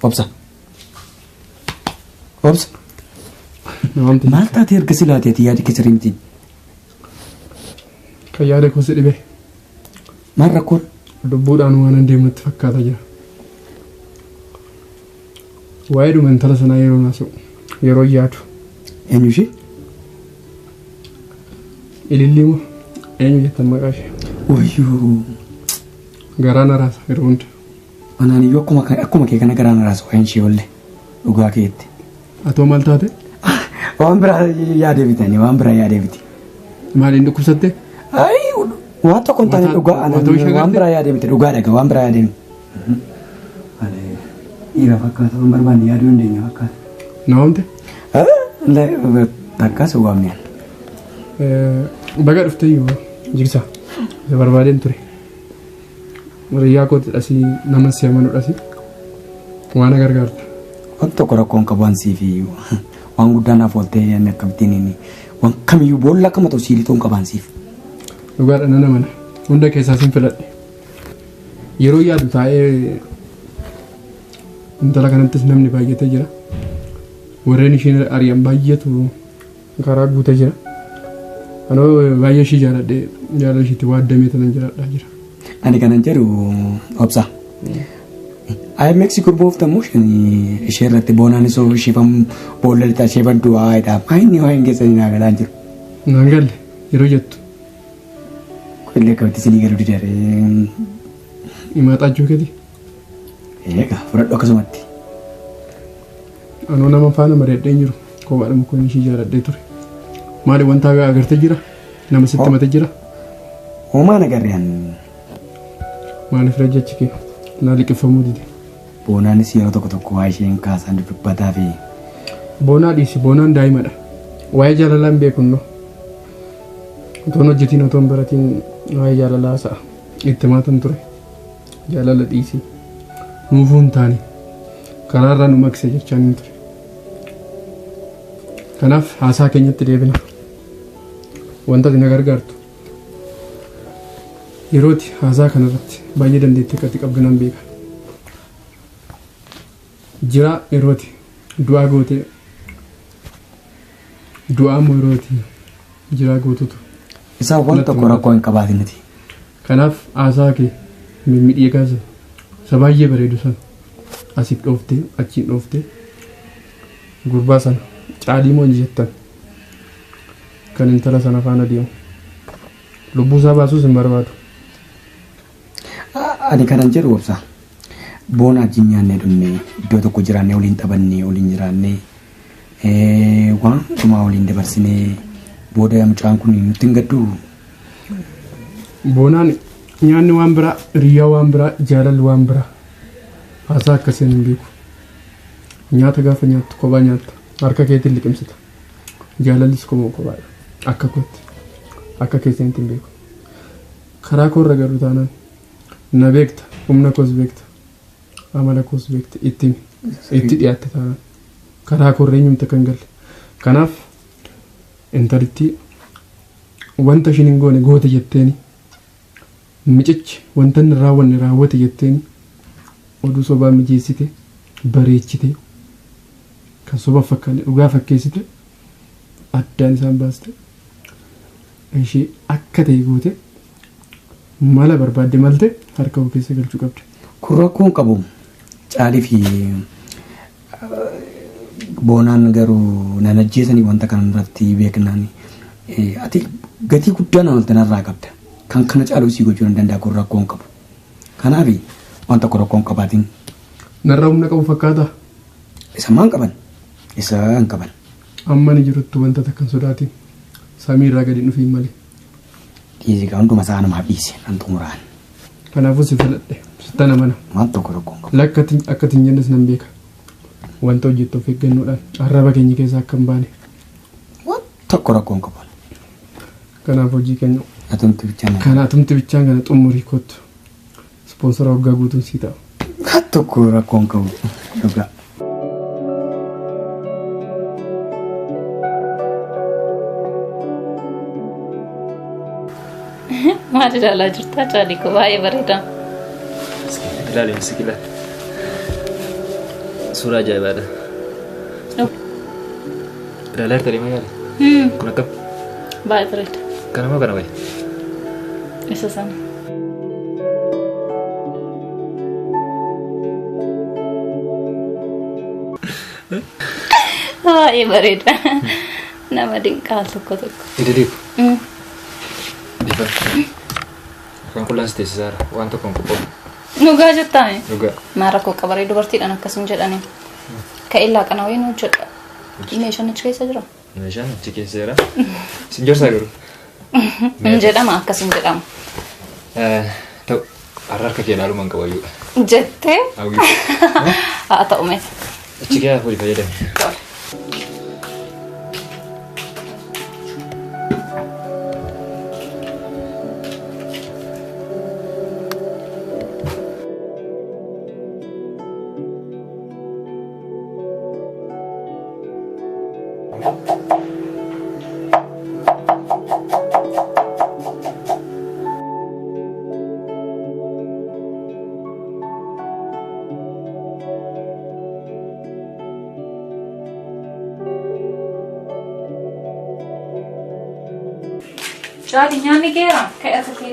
Obsa. Obsa. Namoonni Maal taatee erga silaateeti yaadi kee sirrii miti. kan yaada koo si dhibe Maal rakkoon? lubbuudhaan waan hin deemnutti fakkaata jira. Waa'ee dhuma intala sanaa yeroo naasa'u yeroo yaadu Eenyu ishee? Ilillii moo eenyu jettan maqaa ishee Wayyoo. garaa na raasa yeroo hunda. Anaan iyyuu akkuma kee kana garaa na raasa waa'een ishee olle dhugaa keetti. Atoo maal taate? Waan biraa yaadee bitanii waan biraa yaadee biti. Maaliin dhukkubsatte? Ayi waan tokko hin taane dhugaa Watoo ishee anaan waan garte? biraa yaadee miti dhugaa dhaga waan biraa yaadee miti. Dhiira fakkaata waan barbaanne yaaduu dandeenya fakkaata. Na waamte? Takkaas waamne. Baga dhuftee iyyuu jigsa. Isa barbaadeen ture. Hiriyyaa kooti dhasii nama si amanu dhasii waan na gargaarta. Waan tokko rakkoon qabu waan siif waan guddaa naaf ooltee yaadni akkamittiin inni waan kamiyyuu boolla akkama ta'u siilii ta'uun qabaan siif. Dhugaadha nan amana. Hunda keessaa sin filadhe. Yeroo yaadu taa'ee intala kanattis namni baay'atee jira. Warreen isheen ari'an baay'eetu karaa guutee jira. Anoo baay'ee ishii jaaladhee jaalala ishiitti waaddamee tanan jiraadhaa jira. Ani kanan jedhu obsa. IMX gurbooftamu ishee irratti boonaan isoo isheefam boolla lixaa isheefan du'aa jedha. Maayinni waa hin keessanii naa galaa hin jiru. Naan galle yeroo jettu Illee akkamitti isinii galuu didaree. himaaxaachuu keeti. Egaa fudhadhu akkasumatti. Anoo nama faana mari'adhee hin jiru. Kophaadhuma kun ishii jaaladhee ture. Maali wanta agartee jira? Nama sitti mate jira? Homaa nagarree an Maaliif jechi kee naa liqimfamuu dide? boonaanis yeroo tokko tokko waa isheen kaasan dudubbataa fi Boonaa dhiisi boonaan daa'imadha. Waa'ee jaalalaa hin beeku innoo. Otoon hojjetiin otoon baratiin waa'ee jaalalaa hasa'a. Itti maatan ture. Jaalala dhiisi. Nuufuu hin taane. Karaarraa nu maqse jechaan hin ture. Kanaaf haasaa keenyatti deebina. Wanta ati na gargaartu. Yerooti haasaa kanarratti baay'ee dandeettii akka ati qabdu nan beeka. Jira yerooti du'aa gootee du'aa immoo yerooti jiraa gootutu. Isaan waan tokko rakkoo hin qabaatin nuti. Kanaaf haasaa kee mimmiidhagaa sana isa baay'ee bareedu sana asiif dhooftee achiin dhooftee gurbaa sana caalii moo jettan kan intala sana faana deemu lubbuu isaa baasuus hin barbaadu. Ani kanan jedhu obsa. Boona wajjin nyaannee dhumne iddoo tokko jiraannee waliin taphannee waliin jiraannee waan hundumaa waliin dabarsinee booda mucaan kun nutti hin gadduu. Boonaan nyaanni waan biraa, hiriyyaa waan biraa, jaalalli waan biraa. Haasaa akkasiin hin beeku. Nyaata gaafa nyaattu kophaa nyaatta. Harka keetiin liqimsita. Jaalallis kophaa kophaadha. Akka kootti. Akka keessanitti hin beeku. Karaa koorra garuu taanaan na beekta, humna koos beekta, amala koos beekta itti himi. Itti dhiyaatte taanaan. Karaa koorra eenyumti akka hin galle. Kanaaf intalittii wanta ishiin hin goone goote jetteeni micichi wanta inni raawwanne raawwate jetteeni oduu sobaa mijeessite bareechite kan soba fakkaanne dhugaa fakkeessite addaan isaan baaste ishee akka ta'e goote mala barbaadde malte harka koo keessa galchuu qabda. Kun rakkoo hin qabu. Caalii fi boonaan garuu nan ajjeesanii wanta kana irratti beeknaan ati gatii guddaa na wanta narraa qabda. Kan kana caalu sii gochuu hin danda'a kun rakkoo hin qabu. Kanaaf waan tokko rakkoo hin qabaatin. Narraa humna qabu fakkaata. Isa maan qaban? Isa hin qaban. Amma ni jiruttu wanta takka hin sodaatin. Samii irraa gadi hin dhufiin malee. Dhiisi gaa hunduma isaa anumaaf dhiise nan xumuraan. Kanaafuu si filadhe. Sittan amana. Waan tokko rakkoo hin qabu. Lakka akka hin jennes nan beeka. Wanta hojjettu of eeggannoodhaan arraba keenya keessaa akka hin baane. Waan tokko rakkoo hin qabu. Kanaaf hojii keenya. Atumti bichaan. Kana atumti bichaan kana xumurii kottu. Ispoonsara waggaa guutuun sii ta'a. Waan tokko rakkoo hin qabu. Dhugaa. Maal ilaalaa jirtaa Caalii koo baay'ee bareeda. Ilaali si ilaali. Suuraa ajaa'ibaadha. Ilaalaa jirta deemaa yaali. Kun akkam? Baay'ee bareeda. Kana moo kana wayya? Isa sana. Baay'ee bareeda. Nama dinqaa tokko tokko. Idiliif. Ifa. Afaan qullaan si teessisaara. Waan tokko hin qophoofne. Dhugaa jettaani? Dhugaa. Maal rakkoo qabaree dubartiidhaan akkasuma jedhani. Ka'ee laaqana wayii nu hojjedha. Meeshaan achi keessa jira. Meeshaan achi keessa jira. Sin jorsaa garuu. Hin jedhama akkasuma jedhama. Ta'u har'a harka kee ilaaluu man qabayyuudha. Jettee? Hawwii. Haa ta'u mee. Achi kee hafuuri fayyadame. Tole. Caali nyaanni geera ka'e ati.